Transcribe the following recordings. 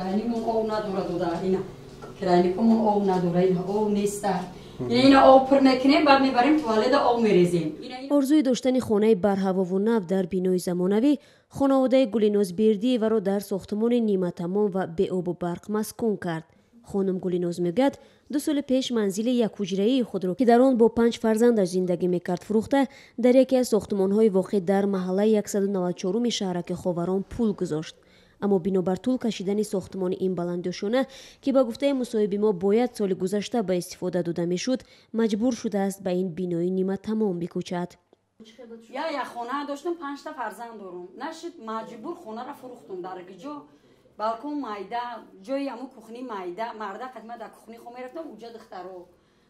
Крайникмон об надора дода, ина крайникмон об надора, ина об неста. Ина об пур мекунем, баъд мебарем туалета, об мерезем. Орзуи доштани хонаи барҳавову нав дар бинои замонавӣ хонаводаи Гулиноз Бердиеваро дар сохтмони ниматамом ва беобу барқ маскун кард. Хонум Гулиноз мегӯяд, 2 соли пеш манзили якҳуҷраии худро, ки дар он бо панҷ фарзандаш зиндагӣ мекард, фурӯхта, дар яке аз сохтмонҳои воқеъ дар маҳаллаи 194-уми шаҳраки Ховарон пул гузошт. Аммо бинобар тӯл кашидани сохтмони ин баландошёна, ки ба гуфтаи мусоҳиби мо бояд соли гузашта ба истифода дода мешуд, маҷбур шудааст ба ин бинои ниматамом бикӯчад. Я хона доштам, панҷта фарзанд дорум, нашид, маҷбур хонаро фурӯхтум. Дар гиҷо балкон майда, ҷои аму кухни майда, марда қадима дар кухни хо мерафтам, уҷа духтаро,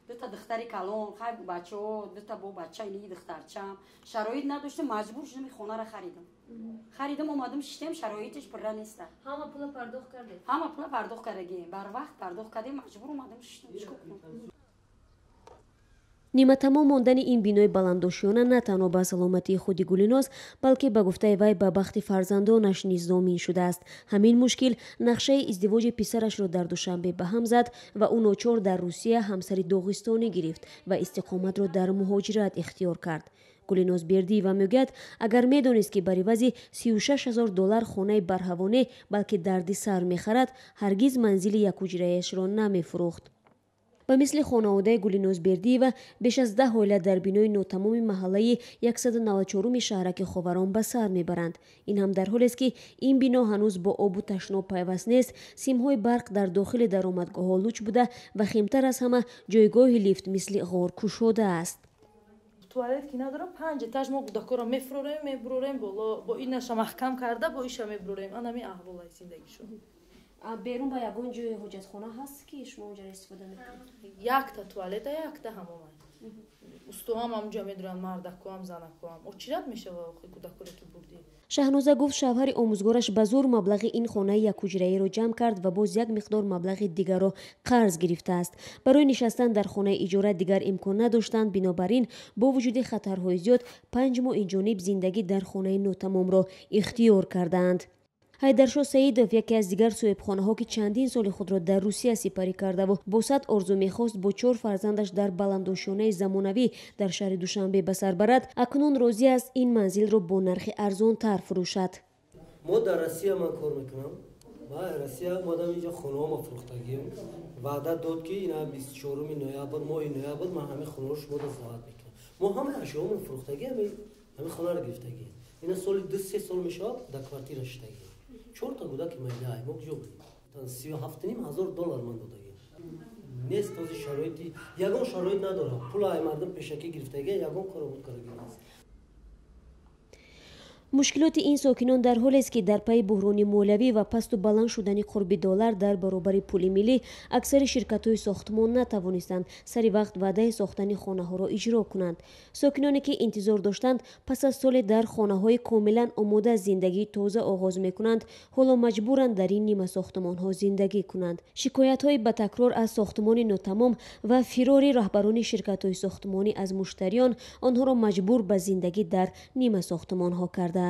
дута духтари калон, хай бачаҳо, дута бо бача, ини духтарчам, шароит надоштам, маҷбур шудам, хонаро харидам, омадам, шиштем, шароиташ пурра неста. Ҳама пула пардохт кардед? Ҳама пула пардохт кардагем, барвақт пардохт кардем, маҷбур омадам, шиштем, чикор кунам? Ниматамом мондани ин бинои баландошёна на танҳо ба саломатии худи Гулиноз, балки, ба гуфтаи вай, ба бахти фарзандонаш низ зомин шудааст. Ҳамин мушкил нақшаи издивоҷи писарашро дар Душанбе ба ҳам зад ва ӯ ночор дар Русия ҳамсари доғистонӣ гирифт ва истиқоматро дар муҳоҷират ихтиёр кард. Гулиноз Бердиева мегӯяд, агар медонист, ки бар ивази 36 000 доллар хонаи барҳаво не, балки дарди сар мехарад, ҳаргиз манзили якҳуҷраяшро намефурӯхт. Ба мисли хонаводаи Гулиноз Бердиева беш аз 10 оила дар бинои нотамоми маҳаллаи 194-уми шаҳраки Ховарон ба сар мебаранд. Ин ҳам дар ҳолест, ки ин бино ҳанӯз бо обу ташноб пайваст нест, симҳои барқ дар дохили даромадгоҳҳо луч буда ва химтар аз ҳама, ҷойгоҳи лифт мисли ғор кушода аст. Туалет ки надорам, панҷ этаж мо кӯдакоро мефурорем, мебурорем боло, бо инаша маҳкам карда, бо иша мебурорем. Анами аҳволаи зиндагишон. Берун ба ягон ҷои ҳоҷатхона ҳаст, ки шумо онҷаро истифода мекунед? Якта туалета, якта ҳамомай. Устоам ҳамҷо медуранд, мардакоам, занакоам. Очират мешава охи, кӯдакоро ки бурдӣ. Шаҳноза гуфт, шавҳари омӯзгораш ба зур маблағи ин хонаи якҳуҷраиро ҷамъ кард ва боз як миқдор маблағи дигарро қарз гирифтааст. Барои нишастан дар хонаи иҷора дигар имкон надоштанд, бинобар ин бо вуҷуди хатарҳои зиёд 5 моҳ инҷониб зиндагӣ дар хонаи нотамомро ихтиёр кардаанд. Ҳайдаршоҳ Саидов, яке аз дигар соҳибхонаҳо, ки чандин соли худро дар Русия сипарӣ кардаву бо сад орзу мехост бо чор фарзандаш дар баландошёнаи замонавӣ дар шаҳри Душанбе ба сар барад, акнун розӣ аст ин манзилро бо нархи арзонтар фурӯшад. Мо дар Россия, ман кор мекунам ва Россия омадам, инҷо хонаҳома фурӯхтагием. Ваъда дод, ки ина 24-уми ноябр, моҳи ноябр, ман ҳамин хонаро шумода сдавать мекунам. Мо ҳамаи ашёҳомон фурӯхтагӣ, ҳамин хонаро гирифтагием. Ина соли 2-3 сол мешавад, дар квартира шиштагием. Чорта кӯдаки майдаай, мо куҷо будем? 37,5 ҳазор доллар ман додагием. Нест този шароити, ягон шароит надорам. Пула ай мардум пешакӣ гирифтагия, ягон коро буд кардаги нест. Мушкилоти ин сокинон дар ҳолест, ки дар пайи буҳрони молиявӣ ва пасту баланд шудани қурби доллар дар баробари пули миллӣ аксари ширкатҳои сохтмон натавонистанд сари вақт ваъдаи сохтани хонаҳоро иҷро кунанд. Сокиноне, ки интизор доштанд, пас аз соле дар хонаҳои комилан омода зиндагии тоза оғоз мекунанд, ҳоло маҷбуранд дар ин нимасохтмонҳо зиндагӣ кунанд. Шикоятҳои ба такрор аз сохтмони нотамом ва фирори раҳбарони ширкатҳои сохтмонӣ аз муштариён онҳоро маҷбур ба зиндагӣ дар нимасохтмонҳо кардааст.